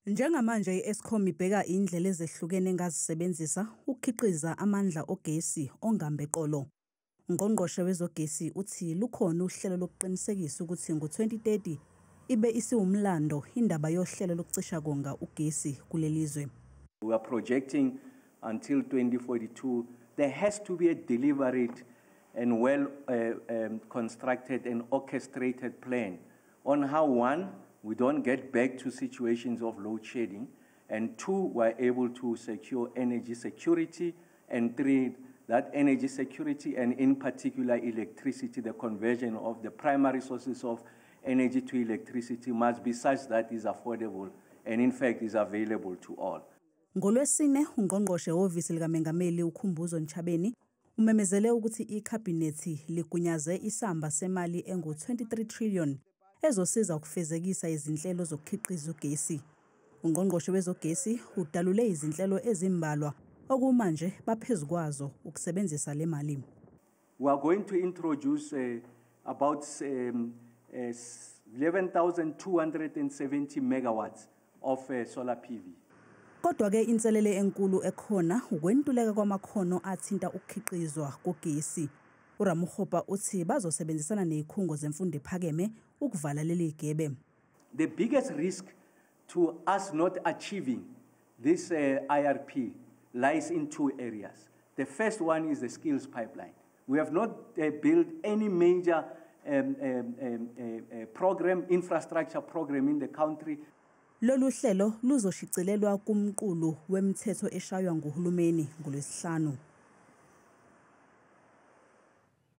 Njengamanje i-Eskom ibheka indlela ezehlukene engazisebenzisa ukukhiqiza amandla ogesi ongamb' eqolo. Ungqongqoshe wezogesi uthi lukhona uhlelo lokuqinisekisa ukuthi ngo-2030 ibe isiwumlando indaba yohlelo lokucisha konga ugesi kuleli zwe. We are projecting until 2042 there has to be a deliberate and well constructed and orchestrated plan on how, one, we don't get back to situations of load shedding, and two, we're able to secure energy security, and three, that energy security and in particular electricity, the conversion of the primary sources of energy to electricity must be such that is affordable and in fact is available to all. NgoLwesine, ungqongqoshe wehhovisi likaMengameli uKhumbuzo Ntshavheni umemezele ukuthi ikhabhinethi ligunyaze isamba semali engu-23 trillion ezosiza ukufezekisa izinhlelo zokukhiqiza ugesi. Ungqongqoshe wezogesi udalule izinhlelo ezimbalwa okumanje baphezu kwazo ukusebenzisa le mali. We are going to introduce about 11,270 megawatts of solar PV. Kodwa-ke inselele enkulu ekhona ukwentuleka kwamakhono athinta ukukhiqizwa kogesi. URamokgopa uthi bazosebenzisana nezikhungo zemfundo ephakeme ukuvala leli gebe. The biggest risk to us not achieving this IRP lies in two areas. The first one is the skills pipeline. We have not built any major program, infrastructure program in the country. Lolu hlelo luzoshicilelwa kumqulu wemithetho eshaywa nguhulumeni ngoLwesihlanu.